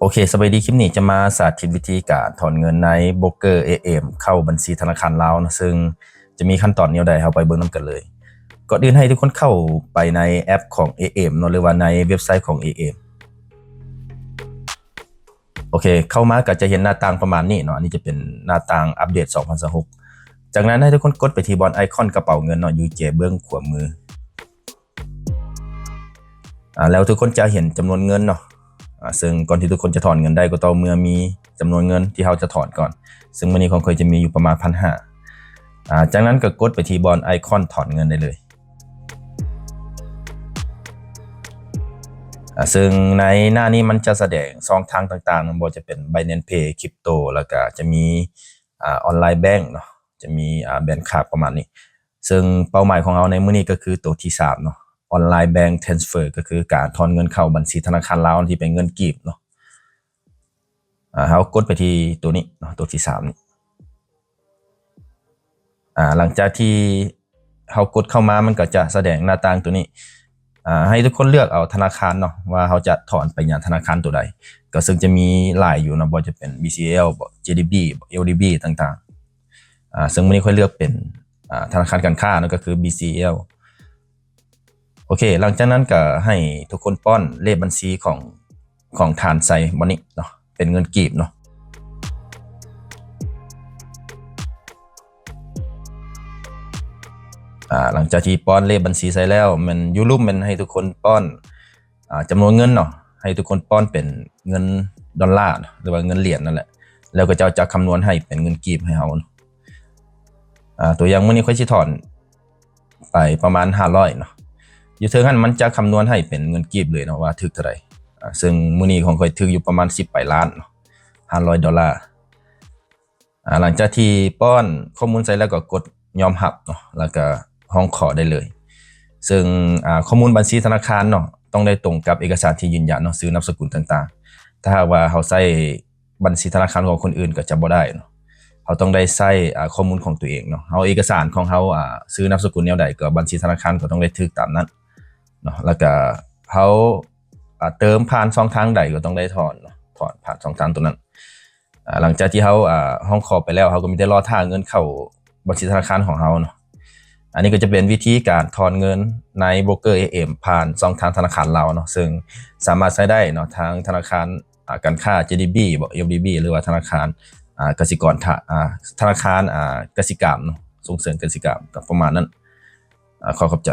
ໂອເຄ ສະບາຍດີ ຄລິບນີ້ຈະມາສາທິດວິທີການຖອນເງິນໃນໂບຣກເກີ ເອເອັມ ເຂົ້າບັນຊີທະນາຄານລາວເນາະ ເຊິ່ງຈະມີຂັ້ນຕອນແນວໃດ ເຮົາໄປເບິ່ງນຳກັນເລີຍ. ກ່ອນອື່ນໃຫ້ທຸກຄົນເຂົ້າໄປໃນແອັບຂອງ ເອເອັມ ເນາະ ຫຼືວ່າໃນເວັບໄຊຂອງ ເອເອັມ. ໂອເຄ ເຂົ້າມາກໍຈະເຫັນໜ້າຕ່າງປະມານນີ້ເນາະ ອັນນີ້ຈະເປັນໜ້າຕ່າງອັບເດດສອງພັນຊາວຫົກ. ຈາກນັ້ນໃຫ້ທຸກຄົນກົດໄປທີ່ບ່ອນໄອຄອນກະເປົາເງິນເນາະ ຢູ່ເຈເບື້ອງຂວາມື. ອາ ແລ້ວທຸກຄົນຈະເຫັນຈຳນວນເງິນເນາະ ອາ ເຊິ່ງກ່ອນທີ່ທຸກຄົນຈະຖອນເງິນໄດ້ ກໍຕ້ອງເມື່ອມີຈຳນວນເງິນທີ່ເຮົາຈະຖອນກ່ອນ ເຊິ່ງມື້ນີ້ຂອງຂ້ອຍຈະມີຢູ່ປະມານພັນຫ້າ. ອາ ຈາກນັ້ນກໍກົດໄປທີ່ບ່ອນໄອຄອນຖອນເງິນໄດ້ເລີຍ. ອາ ເຊິ່ງໃນໜ້ານີ້ມັນຈະສະແດງຊ່ອງທາງຕ່າງໆ ບໍ່ວ່າຈະເປັນ Binance Pay Crypto ແລ້ວກໍຈະມີ ອາ ອອນລາຍແບງເນາະ ຈະມີ ອາ ແບງຄາດປະມານນີ້. ເຊິ່ງເປົ້າໝາຍຂອງເຮົາໃນມື້ນີ້ກໍຄືໂຕທີສາມເນາະ ອອນລາຍແບງທຣານສເຟີ ກໍຄືການຖອນເງິນເຂົ້າບັນຊີທະນາຄານລາວທີ່ເປັນເງິນກີບເນາະ. ອາ ເຮົາກົດໄປທີ່ໂຕນີ້ເນາະ ໂຕທີສາມນີ້. ອາ ຫຼັງຈາກທີ່ເຮົາກົດເຂົ້າມາ ມັນກໍຈະສະແດງໜ້າຕ່າງໂຕນີ້. ອາ ໃຫ້ທຸກຄົນເລືອກເອົາທະນາຄານເນາະ ວ່າເຮົາຈະຖອນໄປຍັງທະນາຄານໂຕໃດ ກໍເຊິ່ງຈະມີຫຼາຍຢູ່ເນາະ ບໍ່ວ່າຈະເປັນ ບີຊີແອລ ບໍ ເຈດີບີ ບໍ ແອລດີບີ ຕ່າງໆ. ອາ ເຊິ່ງມື້ນີ້ຂ້ອຍເລືອກເປັນ ອາ ທະນາຄານການຄ້າເນາະ ກໍຄື ບີຊີແອລ. ໂອເຄ ຫຼັງຈາກນັ້ນກໍໃຫ້ທຸກຄົນປ້ອນເລກບັນຊີຂອງ ຂອງທ່ານໃສ່ບ່ອນນີ້ເນາະ ເປັນເງິນກີບເນາະ. ອາ ຫຼັງຈາກທີ່ປ້ອນເລກບັນຊີໃສ່ແລ້ວ ແມ່ນຢູ່ລຸ່ມແມ່ນໃຫ້ທຸກຄົນປ້ອນ ອາ ຈຳນວນເງິນເນາະ ໃຫ້ທຸກຄົນປ້ອນເປັນເງິນດອນລາເນາະ ຫຼືວ່າເງິນຫຼຽນນັ້ນແຫຼະ ແລ້ວເຂົາເຈົ້າຈະຄຳນວນໃຫ້ເປັນເງິນກີບໃຫ້ເຮົາເນາະ. ອາ ຕົວຢ່າງມື້ນີ້ຂ້ອຍຊິຖອນໄປປະມານຫ້າຮ້ອຍເນາະ ຢູ່ເທິງຫັ້ນມັນຈະຄຳນວນໃຫ້ເປັນເງິນກີບເລີຍເນາະ ວ່າຖືກເທົ່າໃດ. ອາ ເຊິ່ງມື້ນີ້ຂອງຂ້ອຍຖືກຢູ່ປະມານສິບປາຍລ້ານເນາະ ຫ້າຮ້ອຍດອນລາ. ອາ ຫຼັງຈາກທີ່ປ້ອນຂໍ້ມູນໃສ່ແລ້ວກໍກົດຍອມຮັບເນາະ ແລ້ວກໍຮ້ອງຂໍໄດ້ເລີຍ. ເຊິ່ງ ອາ ຂໍ້ມູນບັນຊີທະນາຄານເນາະ ຕ້ອງໄດ້ຕົງກັບເອກະສານທີ່ຢືນຢັນເນາະ ຊື່ນາມສະກຸນຕ່າງໆ. ຖ້າຫາກວ່າເຮົາໃຊ້ບັນຊີທະນາຄານຂອງຄົນອື່ນກໍຈະບໍ່ໄດ້ເນາະ ເຮົາຕ້ອງໄດ້ໃຊ້ ອາ ຂໍ້ມູນຂອງຕົວເອງເນາະ. ເຮົາເອກະສານຂອງເຮົາ ອາ ຊື່ນາມສະກຸນແນວໃດ ກໍບັນຊີທະນາຄານກໍຕ້ອງໄດ້ຖືກຕາມນັ້ນເນາະ ແລ້ວກໍເຮົາ ອາ ເຕີມຜ່ານຊ່ອງທາງໃດກໍຕ້ອງໄດ້ຖອນເນາະ ຖອນຜ່ານຊ່ອງທາງຕົວນັ້ນ. ອາ ຫຼັງຈາກທີ່ເຮົາ ອາ ຮ້ອງຂໍໄປແລ້ວ ເຮົາກໍມີແຕ່ລໍຖ້າເງິນເຂົ້າບັນຊີທະນາຄານຂອງເຮົາເນາະ. ອັນນີ້ກໍຈະເປັນວິທີການຖອນເງິນໃນໂບຣກເກີ ເອເອັມ ຜ່ານຊ່ອງທາງທະນາຄານລາວເນາະ ເຊິ່ງສາມາດໃຊ້ໄດ້ເນາະ ທັງທະນາຄານ ອາ ການຄ້າ ເຈດີບີ ບໍ ເອລດີບີ ຫຼືວ່າທະນາຄານ ອາ ກະສິກອນ ທະ ອາ ທະນາຄານ ອາ ກະສິກຳເນາະ ສົ່ງເສີມກະສິກຳ ກໍປະມານນັ້ນ. ອາ ຂໍຂອບໃຈ.